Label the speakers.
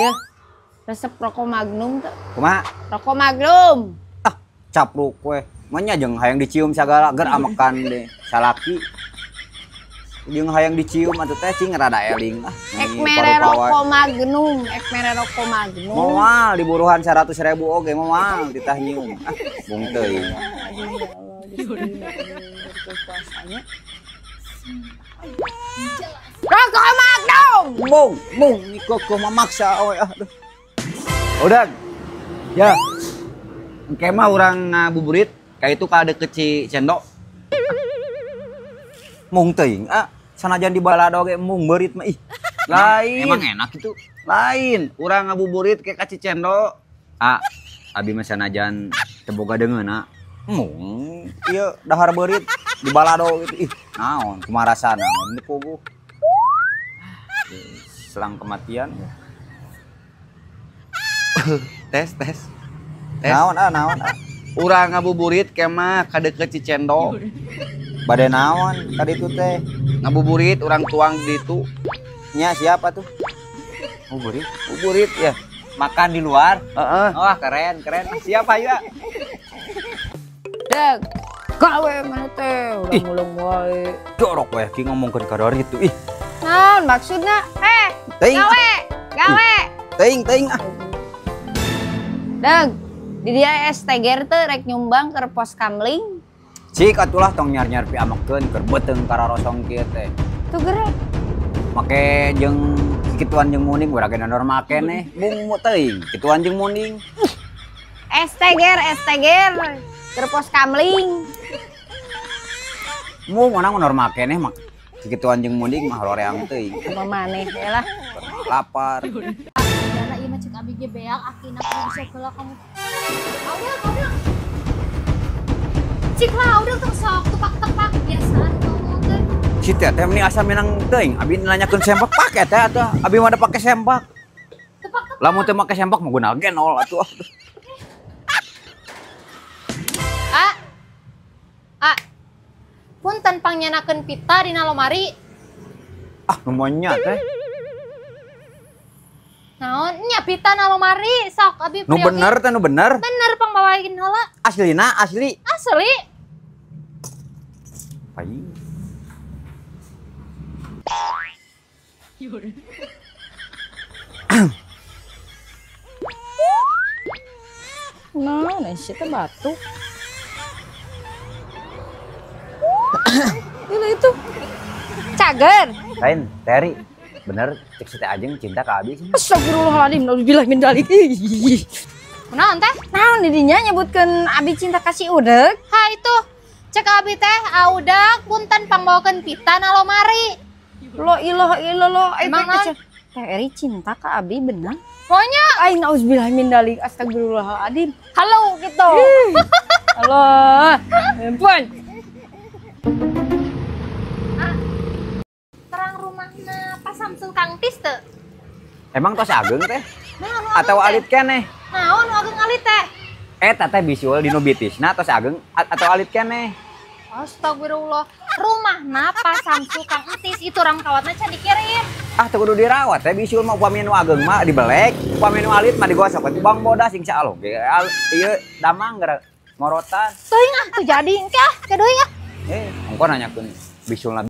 Speaker 1: Ya, resep rokok Magnum tuh.
Speaker 2: Kumaha?
Speaker 1: Rokok Magnum.
Speaker 2: Ah, capruk we. Manya jeung hayang dicium sagala ger amekan deh. Salaki. Jeung hayang dicium atuh teh cing rada eling ah.
Speaker 1: Ek mere rokok Magnum, ek mere rokok Magnum.
Speaker 2: Moal diburuhan 100.000 oge moal ditah nyium. Ah, bung teuing.
Speaker 1: Aduh ya Allah, puasanya. Rokok Magnum.
Speaker 2: Mung, mung kok memaksa oe aduh. Udah. Ya. Engke mah urang ngabuburit ka itu ka deket Cicendo. Mung teuing ah, sanajan di balado ge mung beurit mah ih.
Speaker 3: Lain.
Speaker 2: Emang enak itu.
Speaker 3: Lain, urang ngabuburit ke ka Cicendo.
Speaker 2: Ah, abi mah sanajan teu boga deungeunna. Mung ieu dahar beurit di balado gitu ih. Naon kumaha rasana mun puguh. Selang kematian.
Speaker 3: Tes tes. Tes.
Speaker 2: Naon ah, naon ah.
Speaker 3: Urang ngabuburit ke mah ka deket Cicendo.
Speaker 2: Bade naon tadi itu teh?
Speaker 3: Ngabuburit urang tuang di ditu.
Speaker 2: Nya siapa tuh? Ngabuburit?
Speaker 3: Ngabuburit ya.
Speaker 2: Makan di luar?
Speaker 3: Heeh.
Speaker 2: Wah, keren, keren. Siapa ya?
Speaker 1: Deg. Gawe mana teh? Urang mulung wae.
Speaker 2: Jorok we ki ngomongkeun ka dari itu ih.
Speaker 1: Naon maksudna?
Speaker 2: Teuing.
Speaker 1: Gawe, gawe.
Speaker 2: Teuing, teuing ah.
Speaker 1: Deg, di dia STG teh rek nyumbang ke pos kamling.
Speaker 2: Cik atulah tong nyar-nyar pi amekeun keur beuteung kararosong kieu teh.
Speaker 1: Tuh geura.
Speaker 2: Make jeung kituan jeung muning urang ge normal keneh. Bung teuing kituan jeung muning.
Speaker 1: STG, STG keur pos kamling.
Speaker 2: Mung urang normal keneh mah kituan jeung muning mah hoream teuing.
Speaker 1: Kumaha maneh lah.
Speaker 2: Lapar.
Speaker 4: Dana ieu mah cek abi ge beak akina bisa heula kamu. Udah, udah. Cik lah, udah tong sok tepak-tepak biasaan ngomong teh.
Speaker 2: Si teteh meni asa menang teuing, abi nanyakeun sempak pake teh atuh. Abi mah da pake sempak.
Speaker 4: Tepak-tepak.
Speaker 2: Lamun teu make sempak mah guna genol atuh.
Speaker 4: A. A. Punten pangnyenakeun pita dina lomari.
Speaker 2: Ah, nu monya teh.
Speaker 4: Naon nya pita na lomari sok abi
Speaker 2: Nu bener teh nu bener.
Speaker 4: Bener pangbawain heula.
Speaker 2: Aslina asli.
Speaker 4: Asli.
Speaker 2: Pai.
Speaker 1: Nah, si teh batuk. Itu cager.
Speaker 2: Lain, Teri. Bener, cek si teh Ajeng cinta ka abi.
Speaker 1: Astagfirullahaladzim, naudzubillah min dzalik. Kunaon teh? Naon didinya nyebutkeun abi cinta ka si Udeg?
Speaker 4: Ha itu. Cek abi teh audag punten pangbawakeun pita na lomari.
Speaker 1: Lo ilah illallah,
Speaker 4: emang naon?
Speaker 1: Teh Eri cinta ka abi bener?
Speaker 4: Pokoknya
Speaker 1: aing naudzubillah min dzalik, astagfirullahaladzim. Halo gitu. Halo. Ampun.
Speaker 4: Terang rumahna Pak Samsul Kang Tis teu?
Speaker 2: Emang tos ageng teh?
Speaker 4: Naon
Speaker 2: atau alit keneh?
Speaker 4: Naon nu ageng alit teh?
Speaker 2: Eta teh visual dinu bitisna tos ageng atau alit keneh?
Speaker 4: Astagfirullah. Rumahna Pak Samsul Kang Tis itu ram kawatna can dikirim.
Speaker 2: Ah teu kudu dirawat teh visual mah upami nu ageng mah dibelek, upami nu alit mah digosok ku bang bodas insyaallah. Ieu damang geura morotan.
Speaker 4: Teuing ah teu jadi engke ah, keduing ah.
Speaker 2: Engko nanyakeun visualna.